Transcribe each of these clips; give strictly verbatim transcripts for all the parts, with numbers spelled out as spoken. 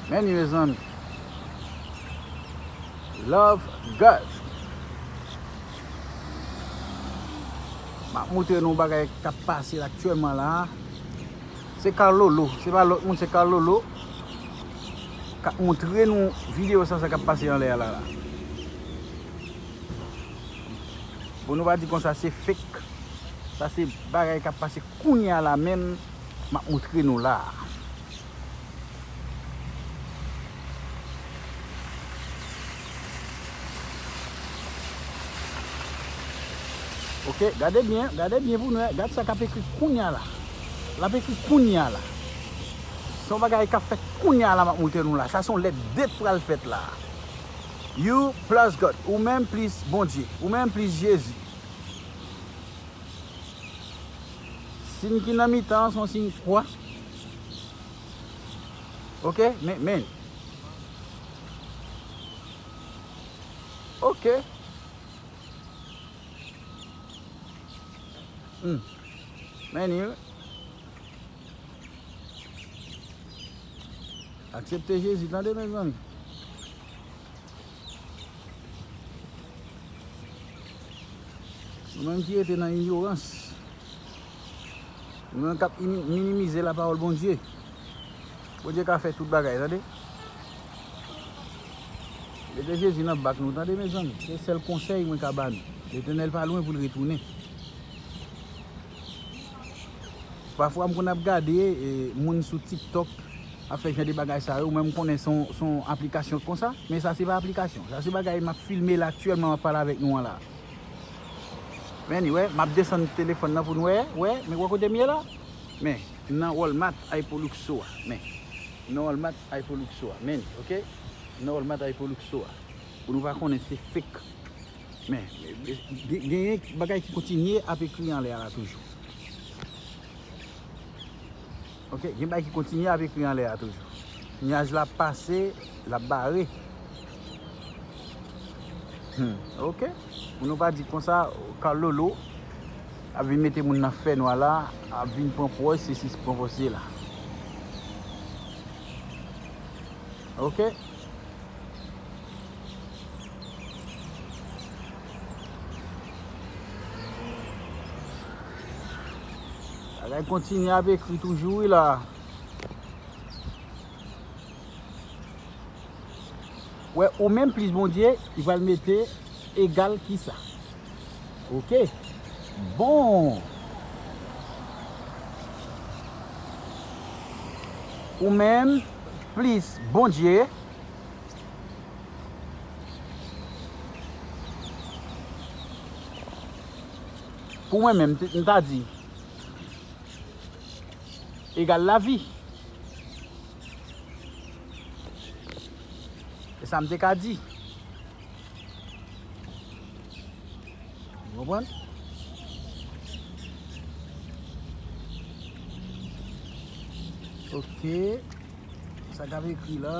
Men li, mezanmi. Love God. M ap montre nou bagay k ap pase aktyèlman la a. Se Carlolo, se pa lòt moun, se Carlolo k ap montre nou videyo sa, sa k ap pase anlè a la, la. Bon, nou pa di konsa se fake. Sa se bagay k ap pase kounye a la menm, m ap montre nou la a. Ok, gade byen, gade byen pou nou wè. Gad sa k ap ekri kounye a la. L ap ekri kounye a la. Se yon bagay k ap fèt kounye a la, m ap montre nou la. Sa se yon lèt det pral fèt la. You plus God. Ou menm plis Bondye. Ou menm plis Jezi. Siy ki nan mitan an se yon siy kwa. Ok, men, men. Ok. Hmm. Men li wi. Aksepte Jezi, tande, mezanmi. Nou menm ki rete nan inyorans, nou menm k ap ini-, minimize lapawòl Bondye. Bondye ka fè tout bagay, tande. Mete Jezi nan bak nou, tande, mezanmi. Se sèl konsèy mwen ka ba nou. Letènèl pa lwen pou l retounen. Pafwa m konn ap gade, e, moun sou TikTok ap fè jan de bagay sa yo, mwen m konnen se yon, se yon aplikasyon konsa, men sa se pa aplikasyon. Sa se bagay m ap filme la aktyèlman, m ap pale avèk nou an la. Men, wè, m ap desann telefòn nan pou n wè, wè, men wè kote m ye la? Men, m nan Walmart Hypoluxo a, men, m nan Walmart Hypoluxo a, men, ok? M nan Walmart Hypoluxo a. Pou nou pa konnen se fake. Men, gen, genyen bagay ki kontinye ap ekri anlè a la toujou. Ok, gen bagay ki kontinye ap ekri anlè a toujou. Nyaj la pase, l ap bare. Hmm, ok. Pou nou pa di konsa, Carlolo ap vin mete moun nan fènwa la, ap vin pran pòz, se si pran pòz se la. Ok. Bagay kontinye ap ekri toujou wi la. Wè, ou menm plis Bondye, li pral mete egal kisa? Ok. Bon. Ou menm plis Bondye. Pou mwen menm, m ta di, egal lavi. E sa m te ka di. Ou konprann? Ok. Sa k ap ekri la.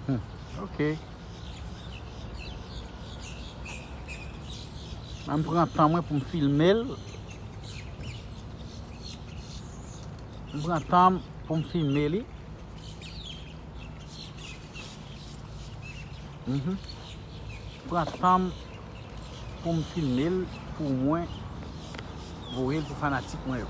Hmm, ok. Mwen m pran tan mwen pou m filme l. M pran tan m pou m filme li. Mhm. Pran tan m pou m filme l pou mwen voye l pou fanatik mwen yo.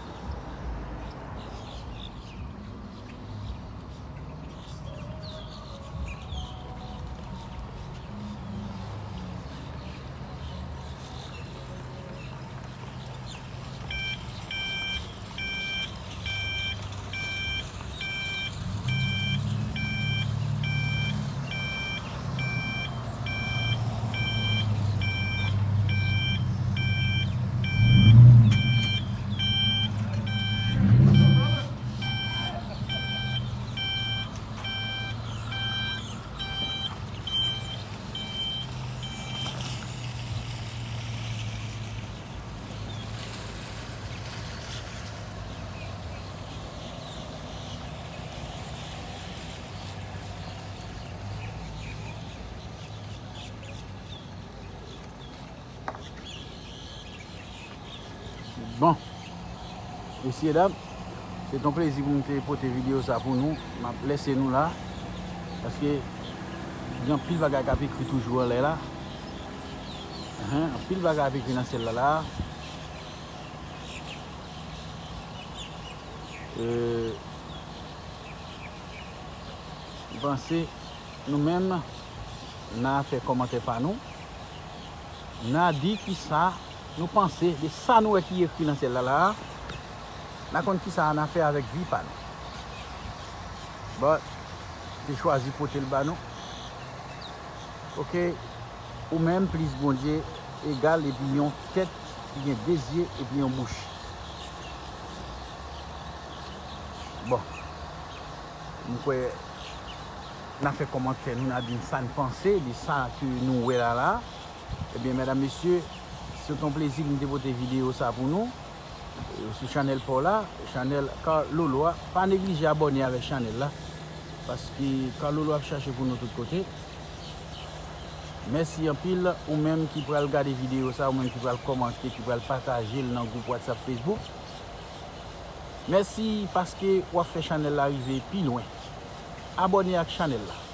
Bon, mesye dam, se t on plezi pou m te pote videyo sa pou nou. M ap lese nou la, paske gen anpil bagay k ap ekri toujou anlè la. Enhen, anpil bagay ap ekri nan syèl la la. Euh, m panse nou menm, n a fè kòmantè pa nou. N a di kisa nou panse de sa nou wè ki ekri nan syèl la la a. N a konn kisa n a fè avèk vi pa nou. But, te chwazi pote l ba nou. Oke, ou menm plis Bondye egal epi yon tèt ki gen de zye epi yon bouch. Bon, m kwè n a fè kòmantè nou, n a di n sa n panse de sa ke nou wè la la. Ebyen, medam, mesye, se t on plezi pou m te pote videyo sa pou nou, e, sou chanèl pa w la, chanèl Carlolo a. Pa neglije abòne avèk chanèl la, paske Carlolo ap chache pou nou tout kote. Mèsi anpil, ou menm ki pral gade videyo sa, ou menm ki pral kòmante, ki pral pataje l nan gwoup WhatsApp, Facebook. Mèsi paske w ap fè chanèl la rive pi lwen. Abòne ak chanèl la.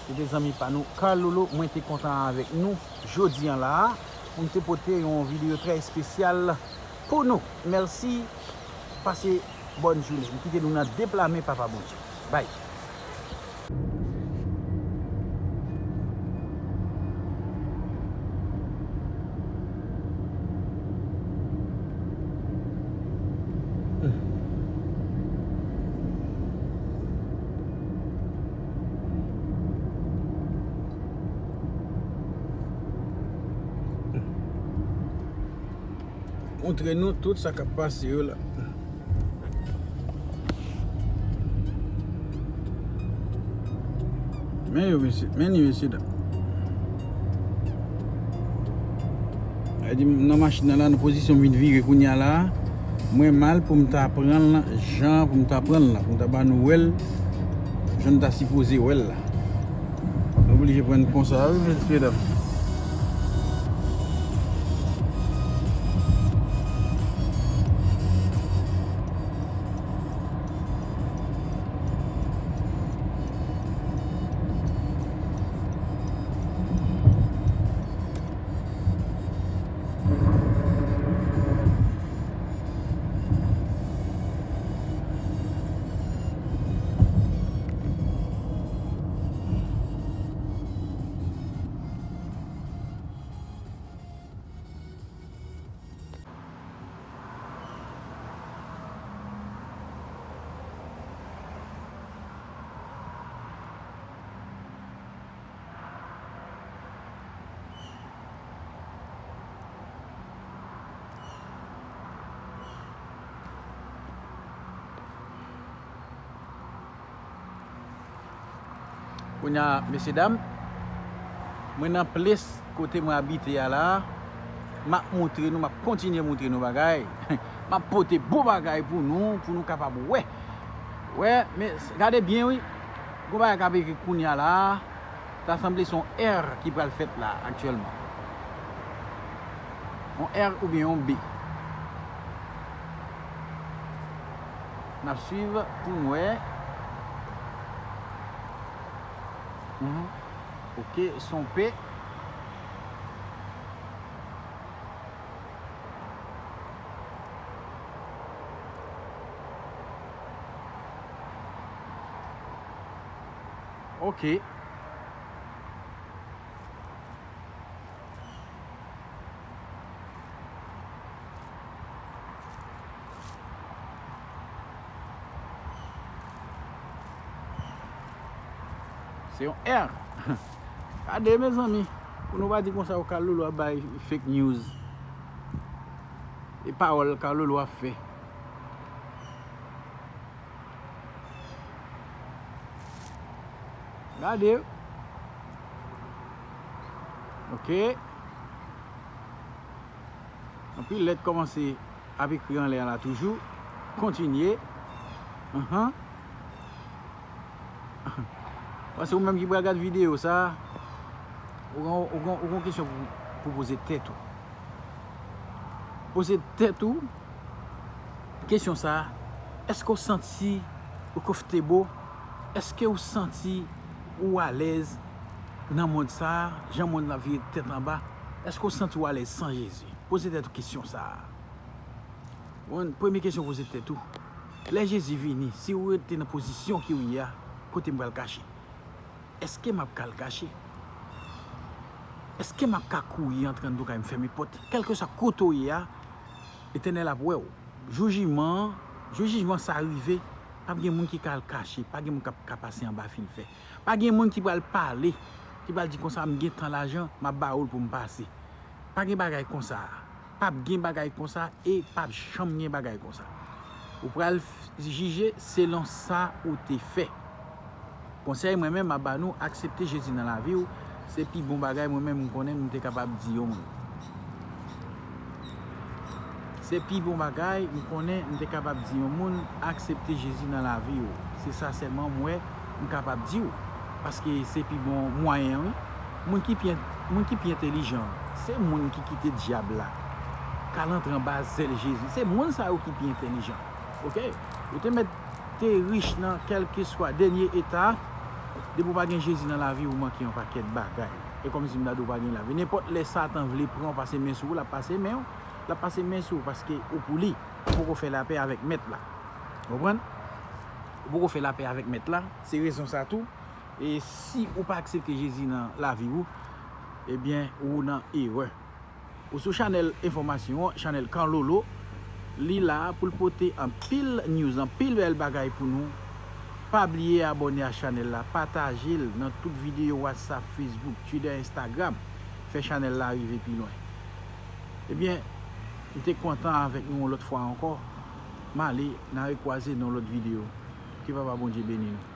Se te zanmi pa nou, Carlolo, mwen te kontan avèk nou jodi a la a, pou m te pote yon videyo trè espesyal pou nou. Mèsi, pase bòn jounen. M kite nou nan de pla men Papa Bondye. Bye. Montre nou tout sa k ap pase yo la. Men yo, mesye, men ni, mesye dam. Sa vle di, nan machin nan la, nan pozisyon m vin vire kounye a la, mwen mal pou m ta pran l jan pou m ta pran l la, pou m ta ba nou wè l, jan n ta sipoze wè l la. Nou oblije pran konsa, wi, mesye dam. Kounye a, mesye dam, mwen nan ples kote mwen abite a la, m ap montre nou, m ap kontinye montre nou bagay. M ap pote bon bagay pou nou, pou nou kapab wè. Wè, men gade byen wi. Gon bagay k ap ekri kounye a la. Ta sanble se yon R ki pral fèt la aktyèlman. Yon R oubyen yon B. N ap swiv pou n wè. Mhm. Ok, se yon P. Ok. Se yon R. Gade, mezanmi. Pou nou pa di konsa, Carlolo ap bay fake news. E pawòl Carlolo ap fè. Gade. Ok. Anpil lèt kòmanse ap ekri anlè a la toujou. Kontinye. Anhan. Paske ou menm ki pral gad videyo sa, ou gon, ou gon, ou gon kesyon pou, pou poze tèt ou. Poze tèt ou, Kesyon sa a, èske w santi ou konfòtab? Èske w santi ou alèz nan mond sa a, jan mond la vire tèt anba? Èske w santi ou alèz san Jezi? Poze tèt ou kesyon sa a. Bon, premye kesyon poze tèt ou. Lè Jezi vini, si w rete nan pozisyon ke w ye a, kote m pral kache? Èske m ap ka al kache? Èske m ap ka kouri antre anndan kay m fèmen pòt? Kèlkeswa kote w ye a, Letènèl ap wè w. Jou jijman an, jou jijman sa rive, p ap gen moun ki ka al kache, pa gen moun k ap ka pase anba filfè. Pa gen moun ki pral pale, ki pral di konsa, "M gen tan lajan, m ap ba ou l pou m pase." Pa gen bagay konsa. P ap gen bagay konsa e p ap janm gen bagay konsa. Ou pral f- jije selon sa ou te fè. Konsèy mwen menm m ap ba nou, aksepte Jezi nan lavi w. Se pi bon bagay mwen menm m konnen m te kapab di yon moun. Se pi bon bagay m konnen m te kapab di yon moun, aksepte Jezi nan lavi w. Se sa sèlman m wè m kapab di w. Paske se pi bon mwayen an, wi. Moun ki pi, moun ki pi entèlijan, se moun ki kite dyab la k al antre anba zèl Jezi. Se moun sa yo ki pi entèlijan. Oke? Ou te mèt te rich nan kèlkeswa dènye eta, depi w pa gen Jezi nan lavi w, ou manke yon pakèt bagay. E kòmsi m ta di w pa gen lavi. Nenpòt lè Satan vle pran w, pase men sou ou, l ap pase men w, l ap pase men sou ou paske ou pou li. Ou poko fè lapè avèk Mèt la. Ou konprann? Ou poko fè lapè avèk Mèt la. Se rezon sa tou. E si ou pa aksepte Jezi nan lavi ou, ebyen, ou nan erè. Ou sou chanèl enfòmasyon an, chanèl Carlolo. Li la pou l pote anpil news, anpil bèl bagay pou nou. Pa bliye abòne a chanèl la, pataje l nan tout videyo WhatsApp, Facebook, Twitter, Instagram. Fè chanèl la rive pi lwen. Ebyen, m te kontan avèk nou yon lòt fwa ankò. M ale, n a rekwaze nan yon lòt videyo. Ke Papa Bondye beni nou.